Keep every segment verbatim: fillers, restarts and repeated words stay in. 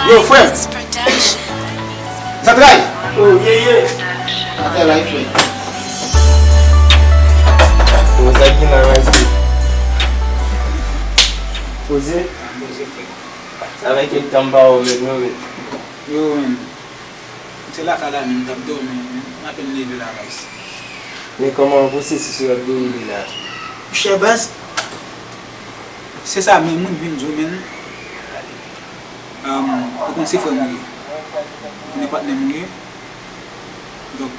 Yo, frè m! Zantray! Oh, ye, ye! Zantray la, frè. Yo, sa ki nan rasi? Poze? Poze, frè. Sa fè kèk tan m pa wè w menm, non, men. Yo, men. Se lakay la menm, m t ap dòmi, men. M apèn leve la, guys. Men kòman pwosesis ou ap dewoule la? Monchè baz, se sa menm, moun vin di w, men. Ou konn se frè m ou ye. Ou konnen patnè m ou ye. Donk,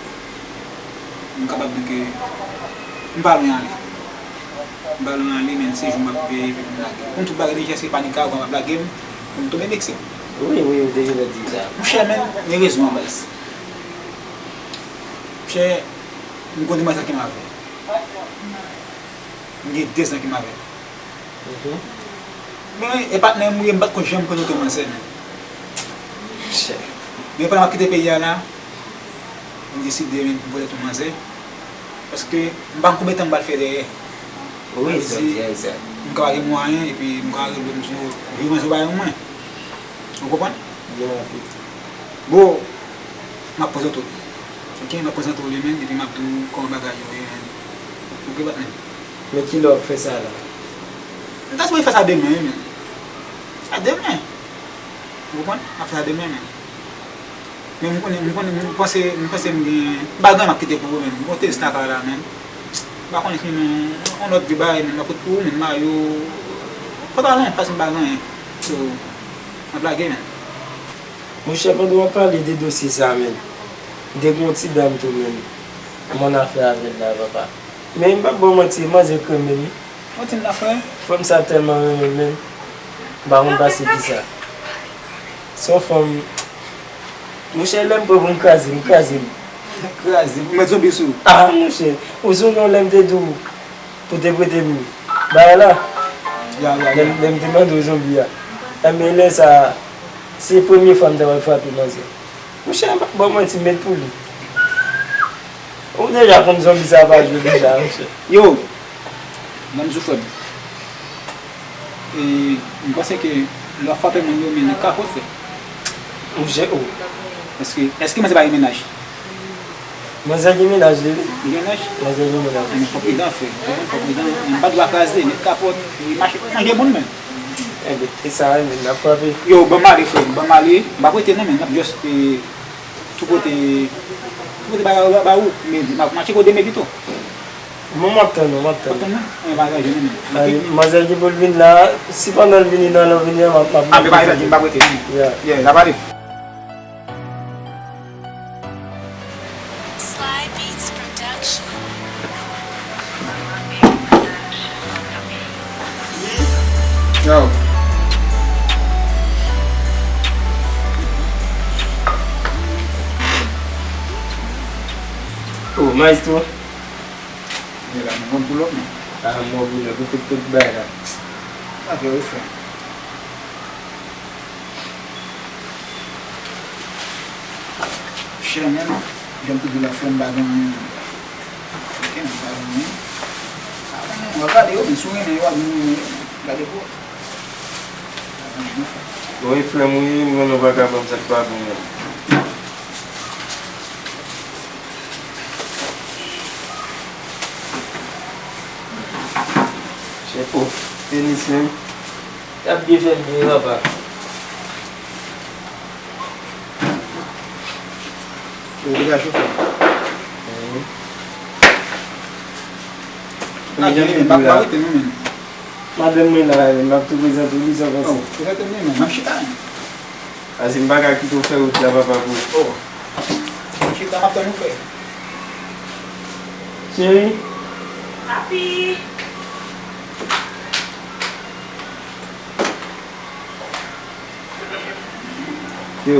m kapab di ke m pa lwen ale. M pa lwen ale, men se jou m ap veye epi m lage. Ou konn tout bagay deja, se pa Nikaragwa m ap lage m pou m tonbe Meksik. Wi, wi, ou te genlè di m sa. Monchè, men, men rezon an, baz. Monchè, m gen yon demwazèl ki m avè. M gen de zan ki m avè. Mhm. Men, e patnè m, wi, m pa t konn janm prezante w manzè, men. Monchè. Men pandan m ap kite peyi a la, m deside, men, pou m prezante w manzè. Paske m pa konn konbyen tan m pral fè dèyè. Wi, sa di, sa. M ka pa gen mwayen, epi m ka rele m di yo, veye manzè w bay mwen. Ou konprann? Byen rapid. Bon, m ap prezante w li. Ok, m ap prezante w li, men, epi m ap di w kòman bagay yo ye, men. Ok, patnè m. Men kilè w ap fè sa la? M ta sipoze fè sa demen, wi, men. Sa demen. Ou konprann? M ap fè sa demen, men. Men m konnen, m konnen, m panse, m panse m gen, m pa gen anyen m ap kite pou ou, men. M konte jis lakay la, men. M pa konnen si nou, yon lòt vi bagay, men, m ap ret pou ou, men, mayo. Fò ta lwen, paske m pa gen anyen. So, m ap lage, men. Monchè, pandan w ap pale de dosye sa, men, m te gen yon ti dam tou, men, m annafè avè l la, papa. Men, m p ap ba w manti, manzè kremen m, wi. Yon ti annafè? Fanm sa tèlman renmen m, men, m pa konn pase kisa. Se yon fanm, monchè, lè m pran pou m kraze, m kraze l. Kraze, ou met zonbi sou ou. Ah, monchè, ou sonje yon lè m te di w, pou te prete m bagay la. Ya, ya, ya. Lè m, lè m te mande w zonbi a. Enben, lè sa a, se premye fwa m ta pral frape manzè. Monchè, m p ap ba w manti, m met pou li. Ou deja konn zonbi sa pa jwe deja, monchè. Yo, ban m di w, frè m. E, m panse ke lè w ap frape moun yo, men nèg kapòt, frè. Monchè, o. Èske, èske manzè pa gen mennaj? Manzè gen mennaj li, wi. Li gen mennaj? Manzè gen mennaj. Enben, fò pridan, frè. Fò pridan. M pa dwe kraze, nèg kapòt, e mache, manje moun, men. Enben, e sa, men, n ap frape. Yo, ban m ale, frè m, ban m ale. M p ap rete, non, men, m ap just, e, tou pote, tou pote bagay la ba ou, men m ap mache kote men pito. Bon, m ap tann ou, m ap tann ou. Ou ap tann mwen? Mwen pa ka jwenn ou menm. Ay, manzè ki pou l vin la, si pandan l vini nan lè w vini an, m ap, m ap, m ap. Ah, men pa gen pwoblèm, m pa prete, non. Yeah. Yeah, n a pale. Sly Beats Production. Yo. Oh, maestro. Gen la, mwen konn pull up, men. Ah, mwen pull up, ou fout tout bay la. Sa fè refren. Chè, men, jan m te di la, frè m, m pa gen anyen. Ok, m pa gen anyen. Pa gen anyen. W ap gade yo, men si w renmen yo, w ap vin renmen yo. Gade pou w. Bon, e frè m, wi, m konnen w pa ka ban m sa k pa bon, men. Chè, oh, tenis menm. T ap byen fè m byen, papa. Yo, degaje w, frè. Mhm. N ap gen li, men, pa, pa rete non, men. Madanm mwen la, men, m ap tou prezante w li san panse. Oh, prezante m li, men, m ap chita, men. Pase m pa ka kite w fè wout la, papa, pou. Oh. Chita, m ap tann ou, frè. Cheri. Papi. Yo.